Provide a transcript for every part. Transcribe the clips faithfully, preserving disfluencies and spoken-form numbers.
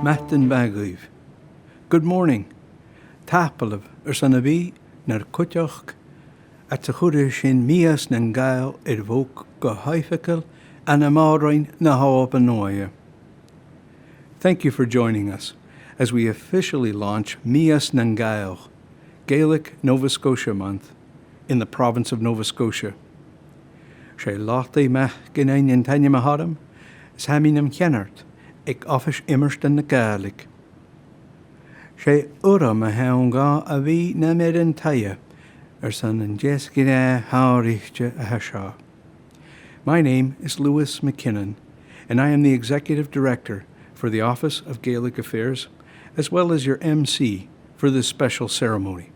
Madainn mhath dhuibh. Good morning. Tapadh leibh airson a bhith nar cuideachd, fhad 's a chuireas sinn Mìos nan Gàidheal air bhog gu h-oifigeil ann am òrain na h-Alba Nuadha. Thank you for joining us as we officially launch Mìos nan Gàidheal, Gaelic Nova Scotia Month, in the province of Nova Scotia. 'S e Lottie MacFhionghain an t-ainm a th' orm, is tha mi nam cheannard aig Oifis Iomairtean na Gàidhlig. 'S e urram a th' ann dhomh a bhith nam fhear-taighe airson an deasg-ghnè shònraichte a tha seo. My name is Lewis MacKinnon, and I am the Executive Director for the Office of Gaelic Affairs, as well as your M C for this special ceremony.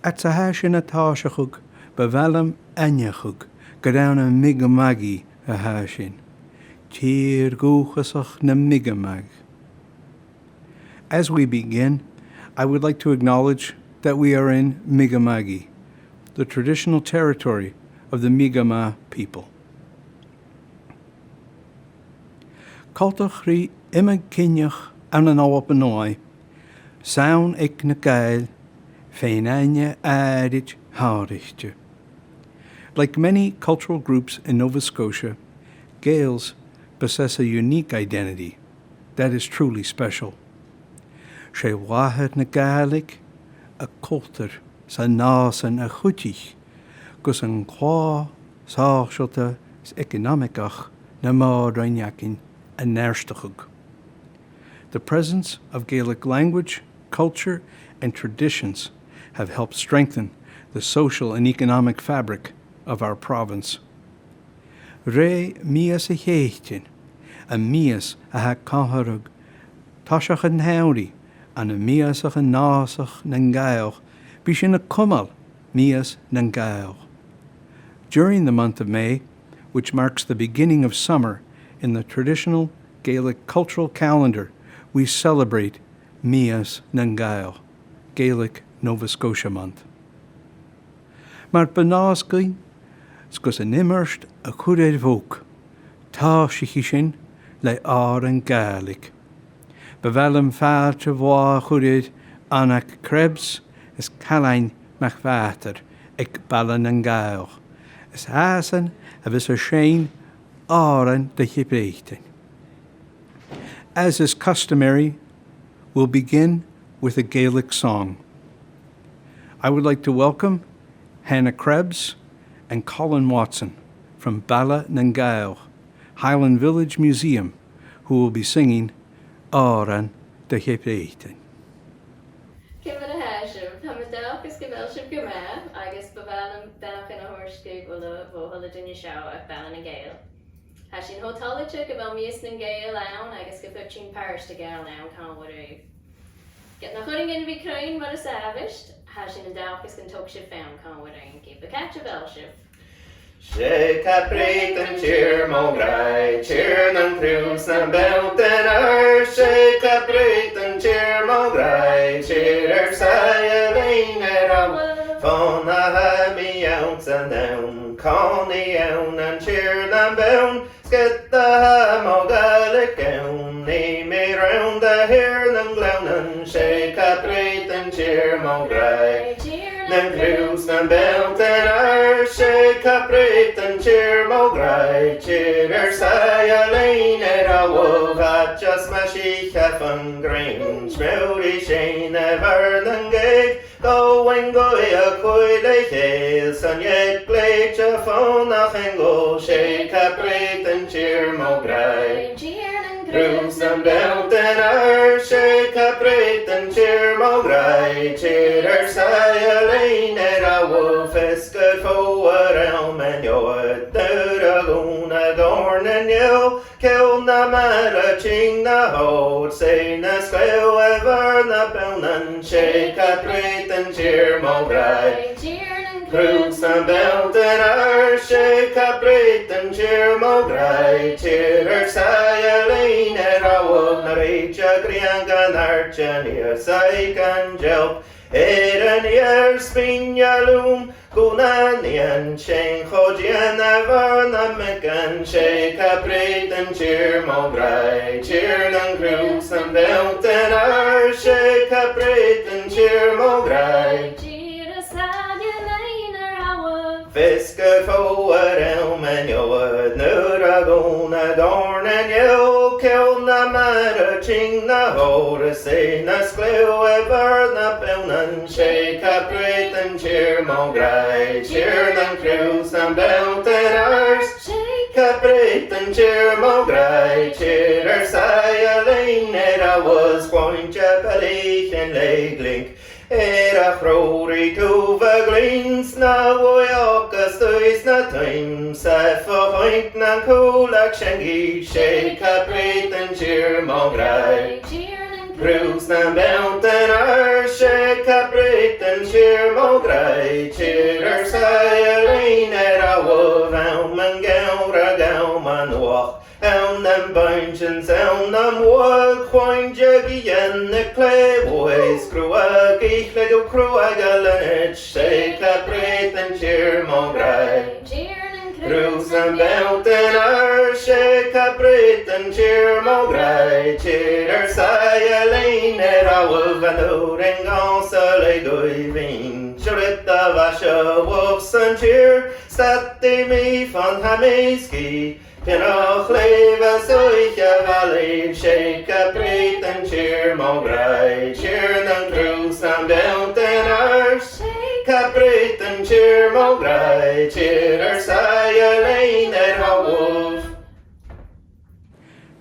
Fhad 's a tha sinn a' tòiseachadh, bu mhath leam aideachadh gur ann à Mi'kma'ki a tha sinn, tìr dhùthchasach nam Mi'kmaq. As we begin, I would like to acknowledge that we are in Mi'kma'ki, the traditional territory of the Mi'kmaq people. Coltach ri iomadh cinneach ann an Alba Nuadh, 's ann aig na Gàidheil fèin-aithne àraid shònraichte. Like many cultural groups in Nova Scotia, Gaels possess a unique identity that is truly special. 'S e mhàthair na Gàidhlig a' chultar 's an nòsan a chuidich gus an clò sòisealta is eaconamach nam òrain againn a neartachadh. The presence of Gaelic language, culture, and traditions have helped strengthen the social and economic fabric of our province. Rè Mìos a' Cheathdain, am mìos a tha a' comharrachadh toiseach an t-samhraidh ann am mìosachan nòsach nan Gàidheal, bidh sinn a' cumail Mìos nan Gàidheal. During the month of May, which marks the beginning of summer in the traditional Gaelic cultural calendar, we celebrate Mìos nan Gàidheal, Gaelic Nova Scotia Month. Mar bu nòs dhuinn, 's gus an iomairt a chur air bhog, tòisichidh sinn le òran Gàidhlig. Bu mhath leam fàilte bhlàth a chur air Anna Krebs is Cailean MacBhàtair aig Baile nan Gàidheal, is iadsan a bhios a' seinn òran do Cheap Breatainn. As is customary, we'll begin with a Gaelic song. I would like to welcome Hannah Krebs and Colin Watson from Baile nan Gàidheal, Highland Village Museum, who will be singing Òran do Cheap Breatainn. Ciamar a tha sibh? Tha mi an dòchas gu bheil sibh gu math, agus bu mhath leam beannachd a thoirt dhuibh uile bho a h-uile duine seo à Baile nan Gàidheal. Tha sinn cho toilichte gu bheil Mìos nan Gàidheal ann agus gum faod sinn pàirt a ghabhail ann còmhla ribh. Ged nach urrainn dhuinn a bhith cruinn mar as àbhaist, tha sinn an dòchas gun tog sibh feum còmhla rinn. Ge b' e càit a bheil sibh. 'S e Cath Breatainn tìr mo ghràidh, tìr nan cruth 's nam beanntan air. 'S e Cath Breatainn tìr mo ghràidh, tìr air sàillibh linn air ais. Fon a tha mi anns an àm, còmhnaidh ann an tìr nam beann, 's ged a tha mo Ghàidhlig ann, nì mi rann do thìr nan gleannan. 'S e Cath Breatainn tìr mo ghràidh, nan cruth 's nam beanntan air. 'S e Cath Breatainn tìr mo ghràidh, tìr air sàillibh linn air ais. Fàilte 's math sibh fon ghrèin, 's math ri sinn a bhith nan gèidh. Gabhainn gaoth a' chuaille chèile, 's an eag leithid a' fonnachadh an ghoil. 'S e Cath Breatainn tìr mo ghràidh, cruth 's nam beanntan air. 'S e Cath Breatainn tìr mo ghràidh, tìr air sàillibh linn air ais. Feasgar fodha ram an eòin, daor a dhùn a dhòrn an eòin. Ceòl nam maille tinn na h-òd, 's e na sgaoil a bhith na beannan. 'S e Cath Breatainn tìr mo ghràidh, cruth 's nam beanntan air. 'S e Cath Breatainn tìr mo ghràidh, tìr air sàillibh linn air ais. Na rèite grian gan àirde an iar, 's aig an deoch air an iar, spìonn a' lùm Gun an nighean sin cho dìon a bhith nam beagan, 's e Cath Breatainn tìr mo ghràidh, tìr nan cruth 's nam beanntan àrd, 's e Cath Breatainn tìr mo ghràidh. Tìr as àille leinn ar thalamh. Feasgar foghar ann an iomad, nuair a dhùin an Dòrn an Ioghail, ceann na mara, tinn na h-òrasaich, nas cleòbha na beanntan, 's e Cath Breatainn tìr mo ghràidh, tìr nan cruth 's nam beanntan àrd, 's e Cath Breatainn tìr mo ghràidh, tìr ar saigh a leinn ar a bhos cloinn de bheilidh an lèig link, air a' chrothadh taobh a' ghlinn 's na bhuaidh agus tuis na tuim, 's e fo choing nan cùl ag seangaidh, 's e Cath Breatainn tìr mo ghràidh. Cruth 's nam beanntan àrd, 's e Cath Breatainn tìr mo ghràidh, tìr ar saigh a leinn ar a bhos, àm an geamhraidh, àm an nuadh, ann am bainnsean 's ann am buadh, cloinn de dh'fhighean a' clèibh bhuaidh, 's cruaidh a' chleith do chruaidh a leantainn, 's e Cath Breatainn tìr mo ghràidh. Cruth 's nam beanntan àrd, 's e Cath Breatainn tìr mo ghràidh, tìr ar saigh a leinn ar a bhos, an uair an gabhas a leig dhuibh fhìn, siud a bhàs a bhuaidh san tìr, stad i mi fon tha mi sgìth, pionach leibh a' suidhe a' bhalaich, 's e Cath Breatainn tìr mo ghràidh, tìr nan cruth 's nam beanntan àrd, 's e Cath Breatainn tìr mo ghràidh, tìr ar saigh a leinn ar thalamh.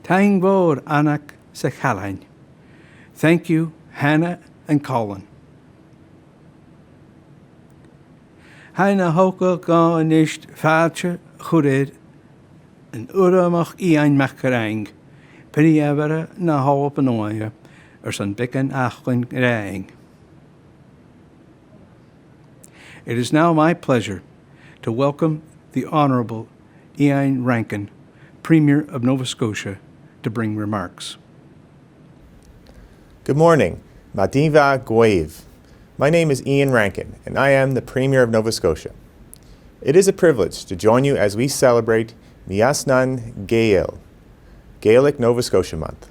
Taing mhòr, Anna 's a Challainn. Thank you, Hannah and Colin. Tha e na thogail dhomh a-nis fàilte a chur air an Urramach Iain MacFhraing, prìomhaire na h-Alba Nuadh, airson beagan fhaclan ràdh. It is now my pleasure to welcome the Honourable Iain Rankin, Premier of Nova Scotia, to bring remarks. Good morning. Madainn mhath dhuibh. My name is Iain Rankin, and I am the Premier of Nova Scotia. It is a privilege to join you as we celebrate Mìos nan Gàidheal, Gaelic Nova Scotia Month.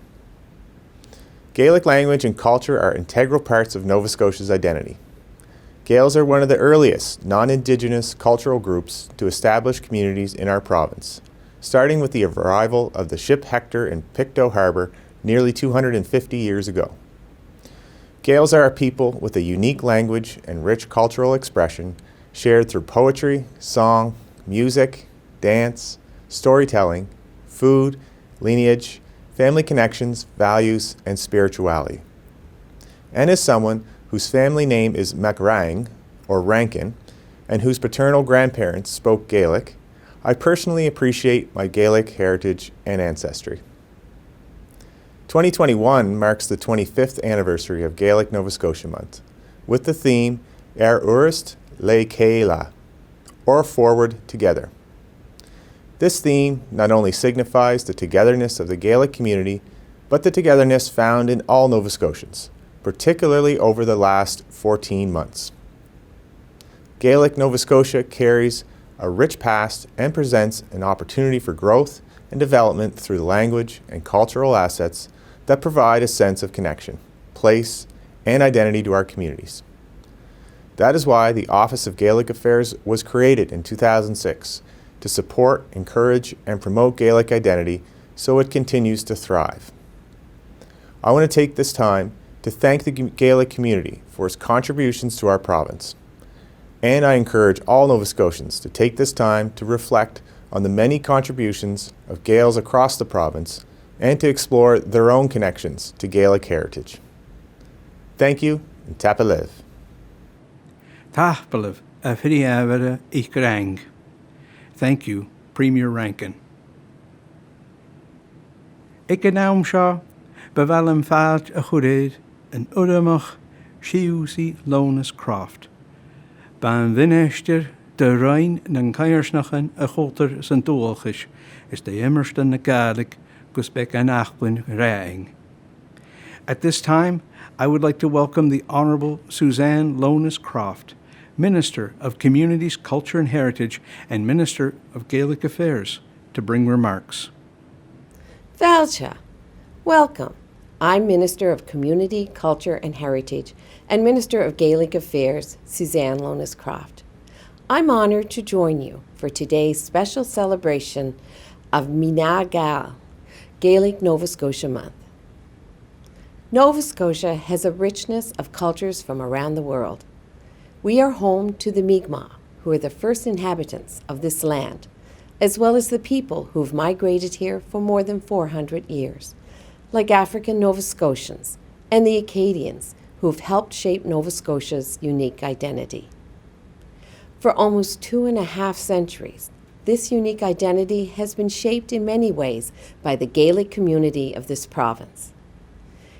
Gaelic language and culture are integral parts of Nova Scotia's identity. Gaels are one of the earliest non-Indigenous cultural groups to establish communities in our province, starting with the arrival of the ship Hector in Pictou Harbour nearly two hundred and fifty years ago. Gaels are a people with a unique language and rich cultural expression shared through poetry, song, music, dance, storytelling, food, lineage, family connections, values, and spirituality. And as someone whose family name is MacFhraing, or Rankin, and whose paternal grandparents spoke Gaelic, I personally appreciate my Gaelic heritage and ancestry. Twenty twenty-one marks the twenty-fifth anniversary of Gaelic Nova Scotia Month, with the theme Air Uairist le Chèile, or Forward Together. This theme not only signifies the togetherness of the Gaelic community, but the togetherness found in all Nova Scotians, particularly over the last fourteen months. Gaelic Nova Scotia carries a rich past and presents an opportunity for growth and development through the language and cultural assets that provide a sense of connection, place, and identity to our communities. That is why the Office of Gaelic Affairs was created in two thousand six to support, encourage, and promote Gaelic identity so it continues to thrive. I want to take this time to thank the Gaelic community for its contributions to our province. And I encourage all Nova Scotians to take this time to reflect on the many contributions of Gaels across the province and to explore their own connections to Gaelic heritage. Thank you, and tapadh leibh. Tapadh leibh, a Phrìomhaire MhicFhraing. Thank you, Premier Rankin. Aig an àm seo, bu mhath leam fàilte a chur air an Urramach Siouxsie Lowness-Croft. B' e a' mhinistear do Roinn nan Coimhearsnachdan, a' Chultair 's an Dualchais is d'Iomairtean na Gàidhlig gus beagan fhaclan ràdh. At this time, I would like to welcome the Honourable Suzanne Lowness-Croft, Minister of Communities, Culture and Heritage and Minister of Gaelic Affairs, to bring remarks. Fàilte. Welcome. I'm Minister of Community, Culture and Heritage and Minister of Gaelic Affairs, Suzanne Lonas-Croft. I'm honoured to join you for today's special celebration of Mìneachadh, Gaelic Nova Scotia Month. Nova Scotia has a richness of cultures from around the world. We are home to the Mi'kmaq, who are the first inhabitants of this land, as well as the people who've migrated here for more than four hundred years, like African Nova Scotians and the Acadians, who've helped shape Nova Scotia's unique identity. For almost two and a half centuries, this unique identity has been shaped in many ways by the Gaelic community of this province.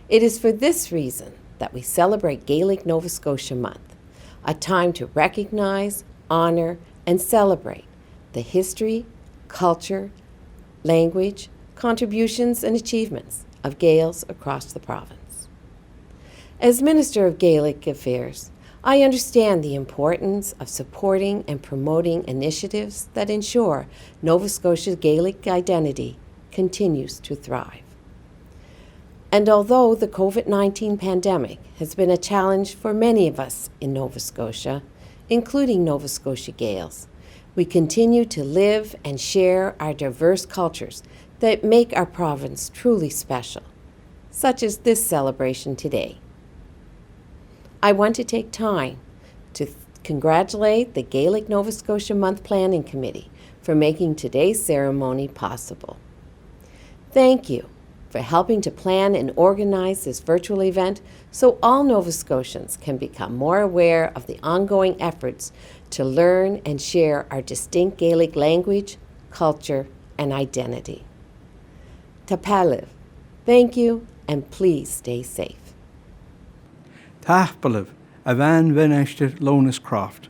It is for this reason that we celebrate Gaelic Nova Scotia Month, a time to recognise, honour and celebrate the history, culture, language, contributions and achievements of Gaels across the province. As Minister of Gaelic Affairs, I understand the importance of supporting and promoting initiatives that ensure Nova Scotia's Gaelic identity continues to thrive. And although the COVID nineteen pandemic has been a challenge for many of us in Nova Scotia, including Nova Scotia Gaels, we continue to live and share our diverse cultures that make our province truly special, such as this celebration today. I want to take time to th- congratulate the Gaelic Nova Scotia Month Planning Committee for making today's ceremony possible. Thank you for helping to plan and organise this virtual event so all Nova Scotians can become more aware of the ongoing efforts to learn and share our distinct Gaelic language, culture and identity. Tapadh leibh. Thank you, and please stay safe. Tapadh leibh, a Mhinisteir Lonas-Croft.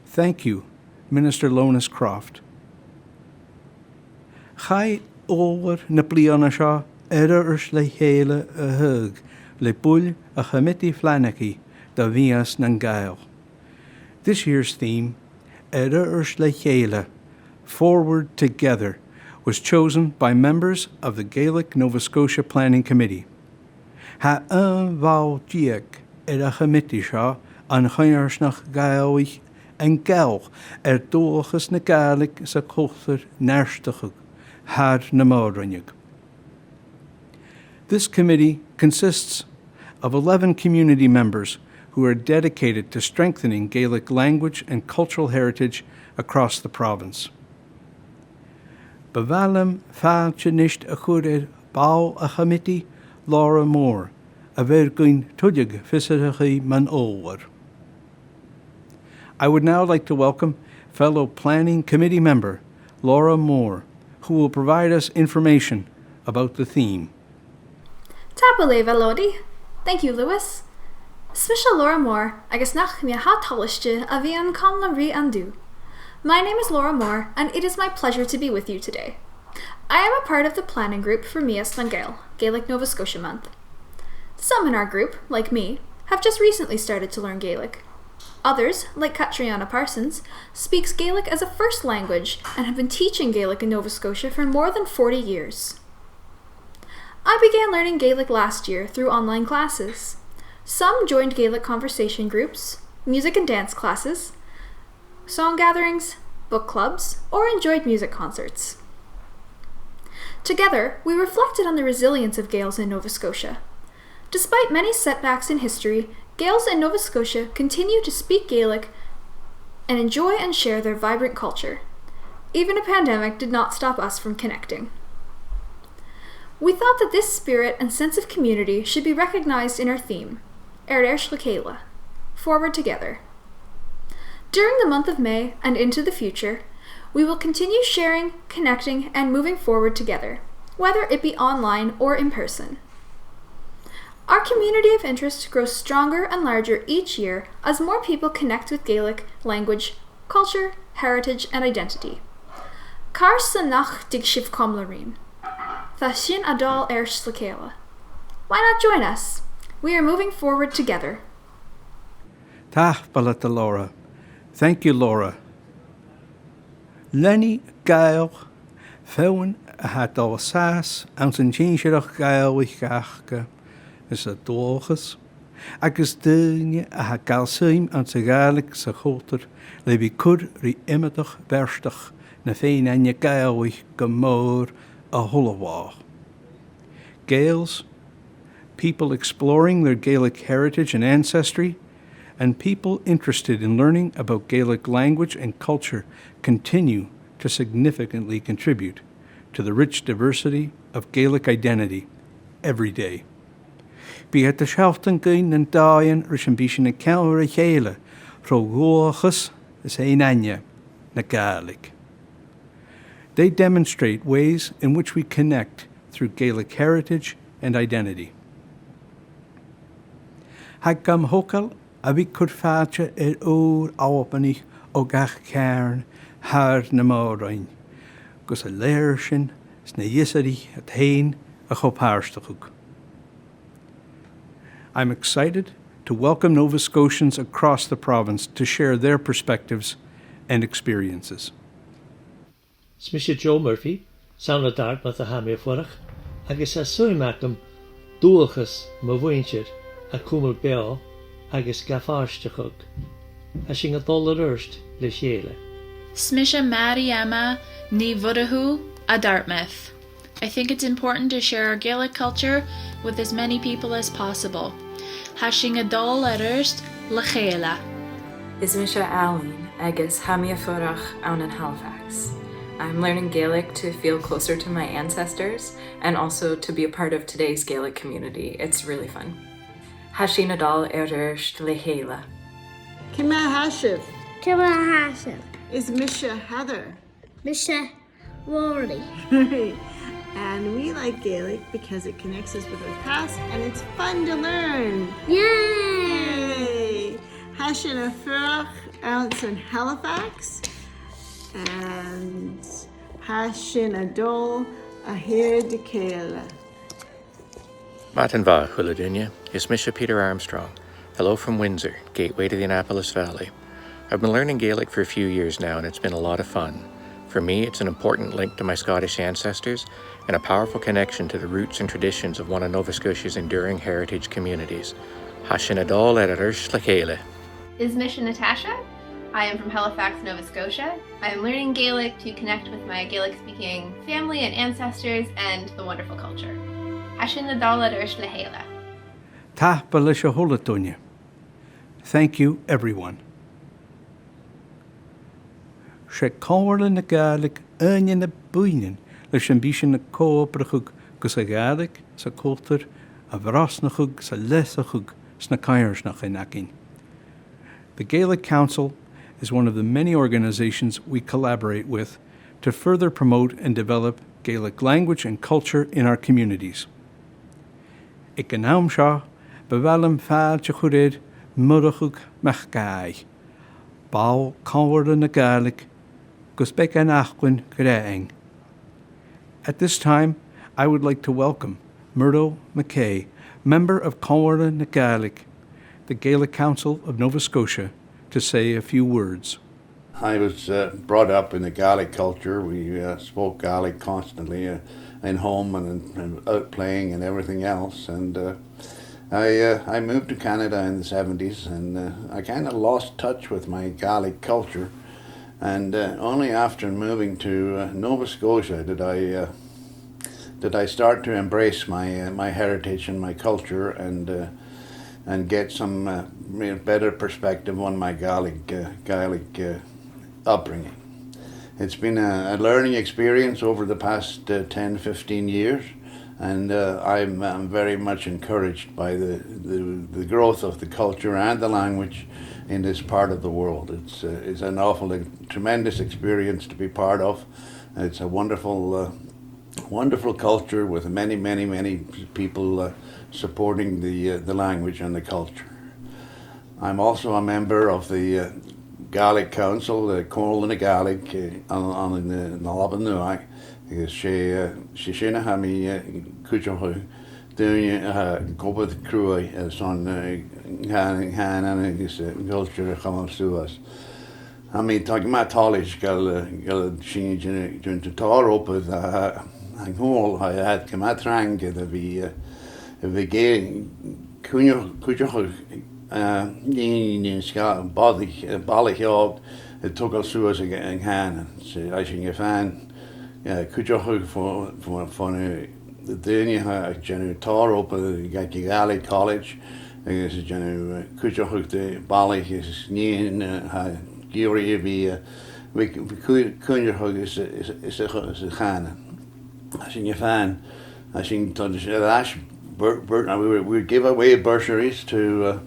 Thank you, Minister Lonas-Croft. Chaidh obair na bliadhna seo air a thoirt le chéile a thaghadh le buill a' Chomataidh Phlanaigeadh do Mhìos nan Gàidheal. This year's theme, air a thoirt le chéile, Forward Together, was chosen by members of the Gaelic Nova Scotia Planning Committee. Tha aon bhall deug air a' chomataidh seo, an coimhearsnachd Ghàidhealaich, an gealladh air dualchas na Gàidhlig 's a cultar neartachadh thar na mòr-roinneag. This committee consists of eleven community members who are dedicated to strengthening Gaelic language and cultural heritage across the province. Bu mhath leam fàilte a-nis a chur air ball a' chomataidh, Laura Moore, a bheir dhuinn tuilleadh fiosrachaidh mun obair. I would now like to welcome fellow Planning Committee member Laura Moore, who will provide us information about the theme. Tapadh leibh, a Lottie. Thank you, Lewis. 'S mise Laura Moore, agus nach mi a tha toilichte a bhith an comhairleach an-diugh. My name is Laura Moore, and it is my pleasure to be with you today. I am a part of the planning group for Mìos nan Gàidheal, Gaelic Nova Scotia Month. Some in our group, like me, have just recently started to learn Gaelic. Others, like Catriona Parsons, speaks Gaelic as a first language and have been teaching Gaelic in Nova Scotia for more than forty years. I began learning Gaelic last year through online classes. Some joined Gaelic conversation groups, music and dance classes, song gatherings, book clubs, or enjoyed music concerts. Together, we reflected on the resilience of Gaels in Nova Scotia. Despite many setbacks in history, Gaels in Nova Scotia continue to speak Gaelic and enjoy and share their vibrant culture. Even a pandemic did not stop us from connecting. We thought that this spirit and sense of community should be recognized in our theme, Air Air Shlachéla, Forward Together. During the month of May and into the future, we will continue sharing, connecting, and moving forward together, whether it be online or in person. Our community of interest grows stronger and larger each year as more people connect with Gaelic language, culture, heritage, and identity. Carson nach tig sibh comhairle rinn? Tha sinn a' dol air Shlachéla. Why not join us? We are moving forward together. Tapadh leat, a Laura. Thank you, Laura. Leanaidh Gàidheil feadhainn a tha a' dol an sàs anns an sinsearachd Ghàidhealach aca is an dualchas, agus daoine a tha a' gabhail suim anns a' Ghàidhlig 's a' chultar le bhith a' cur ri iomadach beartach na fèin-aithne Gàidhealach gu mòr a h-uile latha. Gaels, people exploring their Gaelic heritage and ancestry, and people interested in learning about Gaelic language and culture continue to significantly contribute to the rich diversity of Gaelic identity every day. Bidh iad a' sealltainn dhuinn nan dàimhean ris am bi sinn a' ceangal ri chèile tro dhualchas is fèin-aithne na Gàidhlig. They demonstrate ways in which we connect through Gaelic heritage and identity. Tha e gam thogail a bhith a' cur fàilte air uair Albanaich o gach ceàrn thar nam òrain, gus an leithid sin sna h-eisimpleirean a th' ann a' cho-pàirteachadh. I'm excited to welcome Nova Scotians across the province to share their perspectives and experiences. Is mise Joe Murphy, 's ann à Dartmouth a tha mi a' fuireach, agus tha suim agam dualchas mo mhuinntir a chumail beò agus ga phàirteachadh. Tha sinn a' dol air adhart le chèile. Is mise Màiri Emma Ní Mhurchú à Dartmouth. I think it's important to share our Gaelic culture with as many people as possible. Tha sinn a' dol air adhart le chèile. Is mise Aileen agus tha mi a' fuireach ann an Halifax. I'm learning Gaelic to feel closer to my ancestors and also to be a part of today's Gaelic community. It's really fun. Tha sinn a' dol air adhart le chèile. Ciamar a tha sibh? Ciamar a tha sibh? Is mise Heather. Mise Rory. And we like Gaelic because it connects us with our past and it's fun to learn. Yay! Yay! Tha sinn a' fuireach anns an Halifax and tha sinn a' dol a dh'fheuchainn le chèile. Madainn mhath, a h-uile duine. Is mise Peter Armstrong. Hello from Windsor, gateway to the Annapolis Valley. I've been learning Gaelic for a few years now, and it's been a lot of fun. For me, it's an important link to my Scottish ancestors and a powerful connection to the roots and traditions of one of Nova Scotia's enduring heritage communities. Tha sinn a' dol air adhart le chèile. Is mise Natasha. I am from Halifax, Nova Scotia. I am learning Gaelic to connect with my Gaelic-speaking family and ancestors and the wonderful culture. Tha sinn a' dol air adhart le chèile. Tapadh leibh a h-uile duine. Thank you, everyone. 'S e Comhairle na Gàidhlig aon de na buidhnean leis am bi sinn a' co-obrachadh gus a' Ghàidhlig 's a' chultar a bhrosnachadh 's a leasachadh sna coimhearsnachdan againn. The Gaelic Council is one of the many organisations we collaborate with to further promote and develop Gaelic language and culture in our communities. Aig an àm seo, bu mhath leam fàilte a chur air Murchadh MacAoidh, ball Comhairle na Gàidhlig, gus beagan fhaclan gu leòr. At this time, I would like to welcome Murdo McKay, member of Comhairle na Gàidhlig, the Gaelic Council of Nova Scotia, to say a few words. I was, uh, brought up in the Gaelic culture. We, uh, spoke Gaelic constantly, uh, in home and, and out playing and everything else. And, uh, I, uh, I moved to Canada in the seventies, and, uh, I kinda lost touch with my Gaelic culture. And, uh, only after moving to, uh, Nova Scotia did I, uh, did I start to embrace my, uh, my heritage and my culture and, uh, and get some, uh, you know, better perspective on my Gaelic, uh, Gaelic, uh, upbringing. It's been a, a learning experience over the past, uh, ten, fifteen years, and, uh, I'm, I'm very much encouraged by the, the, the growth of the culture and the language in this part of the world. It's, uh, it's an awful, tremendous experience to be part of. It's a wonderful, uh, wonderful culture with many, many, many people, uh, supporting the, uh, the language and the culture. I'm also a member of the, uh, Gaelic Council, the Comhairle na Gàidhlig, uh, ann, ann an, uh, an Alba Nuadh, agus 's e, uh, 's e sin a tha mi, uh, cuideachd, daoine, uh, ag obair cruaidh, uh, son, uh, cànan, cànan agus, uh, culture a chumail suas. Tha mi, tha mi toilichte gu bheil, gu bheil sinn a' dèanamh, dèanamh tòrr obair, uh, an-còmhnaidh, tha e gu math trang a bhith, uh, a bhith ag cuideachadh, cuideachadh, uh, nì, nì sga-, balaich, uh, balaich òg a' togail suas a', a' chànan. 'S e, tha sinn a' faighinn, uh, cuideachadh bho, bho, bho na daoine a tha a' dèanamh tòrr obair aig, aig a' Gàidhlig College, agus a' dèanamh, uh, cuideachadh do bhalaich is nighean, uh, a tha ag iarraidh a bhith, uh, bhith, bhith cui-, cuideachadh is, is, is, is a' chànan. Tha sinn a' faighinn, tha sinn, tha sinn air ais, bur-, bur-, uh, we, we give away bursaries to, uh,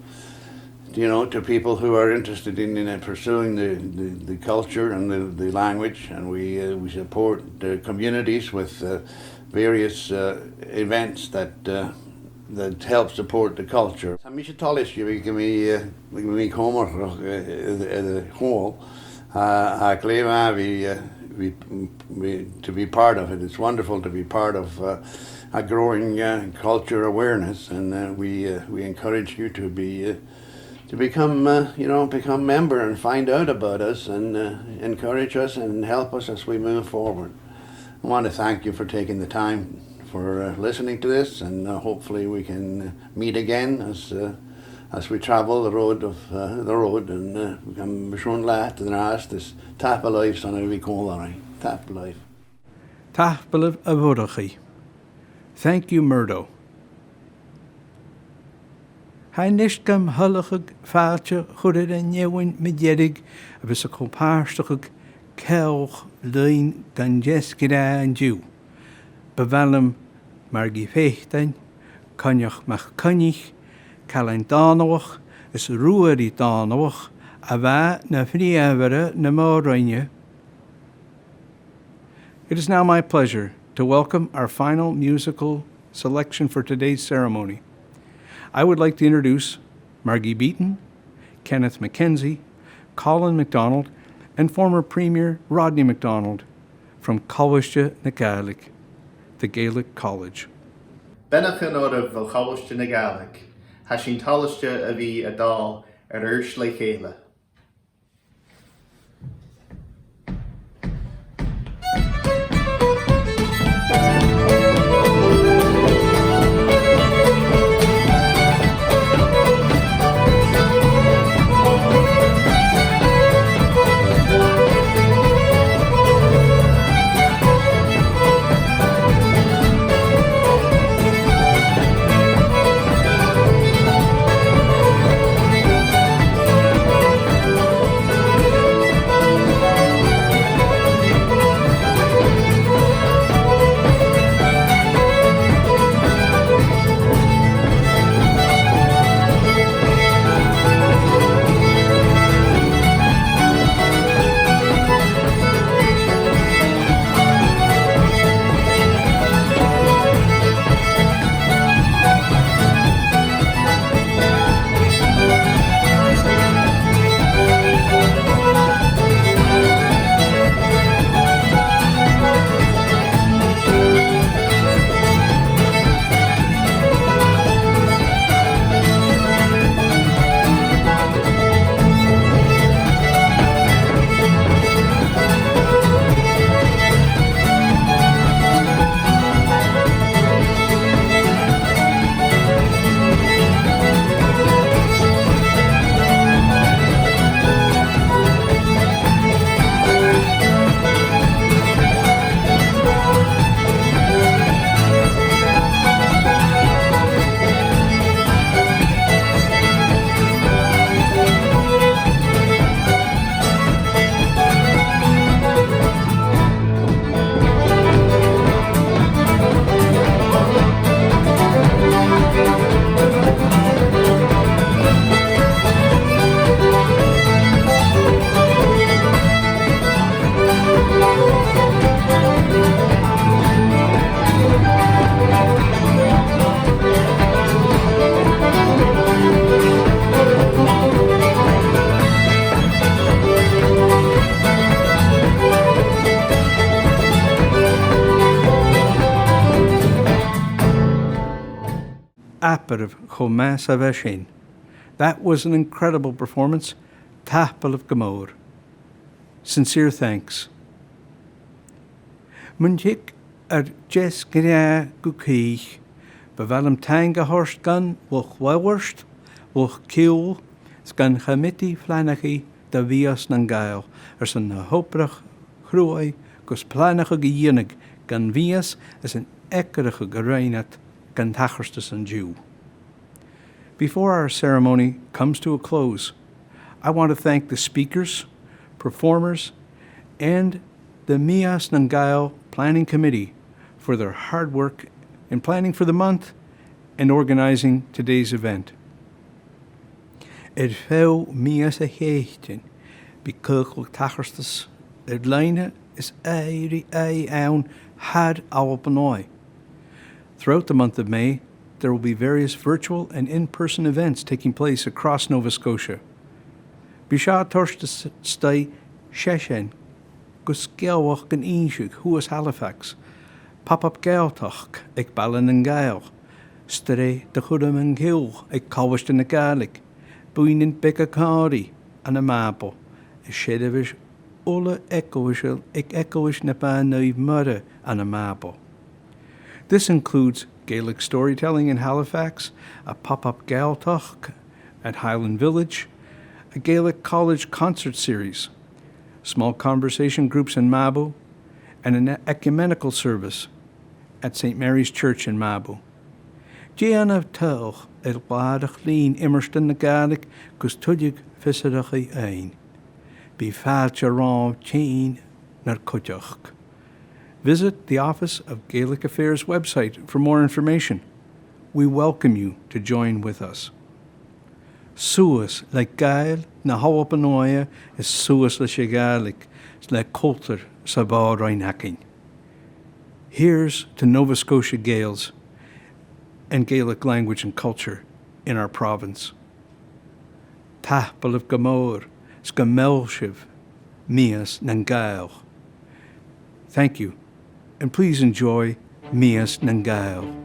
you know, to people who are interested in, in, uh, pursuing the, the, the culture and the, the language, and we, uh, we support the communities with, uh, various, uh, events that, uh, that help support the culture. Tha mise toilichte a bhith, a bhith, uh, a bhith a' cumail, uh, uh, uh, còmhla. Uh, tha e glè mhath a bhith, uh, bhith, bhith, to be part of it. It's wonderful to be part of, uh, a growing, uh, culture awareness, and, uh, we, uh, we encourage you to be, uh, to become, uh, you know, become member and find out about us and, uh, encourage us and help us as we move forward. I want to thank you for taking the time for, uh, listening to this, and, uh, hopefully we can, uh, meet again as, uh, as we travel the road of, uh, the road, and, uh, we can be shown light to the rest. Is tapadh leibh son a bhith còmhla rinn. Tapadh leibh. Tapadh leibh, a Mhurchaidh. Thank you, Murdo. Tha e a-nis gam thoileachadh fàilte a chur air an fheadhainn mu dheireadh a bhios a' co-pàirteachadh ceòl leinn dhan deasg-ghnàth an-diugh. Bu mhath leam Margie Pheatain, Coinneach MacCoinnich, Cailean Dòmhnallach is Ruairidh Dòmhnallach, a bha na phrìomhaire na mòr-roinne. It is now my pleasure to welcome our final musical selection for today's ceremony. I would like to introduce Margie Beaton, Kenneth MacKenzie, Colin MacDonald, and former Premier Rodney MacDonald from Colaiste na Gàidhlig, the Gaelic College. Beannachd oirbh bho Cholaiste na Gàidhlig, tha sinn toilichte a bhith a' dol air adhart le chèile. Abair cho math 's a bha sin. That was an incredible performance. Tapadh leibh gu mòr. Sincere thanks. Mun tig ar deas-ghnàth gu crìch, bu mhath leam taing a thoirt dhan luchd-labhairt, luchd-ciùil, 's dhan chomataidh phlanaichte do Mhìos nan Gàidheal airson na h-obrach chruaidh gus planaichean a dhèanamh dhan mhìos is an eacarsaich a rinn iad dhan tachartas an-diugh. Before our ceremony comes to a close, I want to thank the speakers, performers, and the Mìos nan Gàidheal Planning Committee for their hard work in planning for the month and organizing today's event. Air feadh mìos a' Chèitein, bidh cùrsa tachartas air-loidhne is aghaidh ri aghaidh ann thar Alba Nuadh. Throughout the month of May, there will be various virtual and in-person events taking place across Nova Scotia. Bidh seo a' toirt a-staigh seisean gu sgeulachd innse shuas Halifax, pop-up Gàidhealtachd aig Baile nan Gàidheal, sreath de chuirmean-ciùil aig Colaiste na Gàidhlig, buidhnean beaga còmhraidh ann am Màbu, is seirbheis uile-eaglaiseach aig Eaglais na Bean-Naoimh Muire ann am Màbu. This includes Gaelic storytelling in Halifax, a pop-up Gàidhealtachd at Highland Village, a Gaelic college concert series, small conversation groups in Màbu, and an ecumenical service at St Mary's Church in Màbu. Dèanaibh tadhal air làrach-lìn Iomairtean na Gàidhlig gus tuilleadh fiosrachaidh fhaighinn. Bidh fàilte romhaibh tighinn nar cuideachd. Visit the Office of Gaelic Affairs website for more information. We welcome you to join with us. Suas le Gàidheil na h-Alba Nuadh is suas leis a' Ghàidhlig, le cultar 's a' bhàrr againn. Here's to Nova Scotia Gaels and Gaelic language and culture in our province. Tapadh leibh gu mòr, 's gu meal sibh Mìos nan Gàidheal. Thank you, and please enjoy Mìos nan Gàidheal.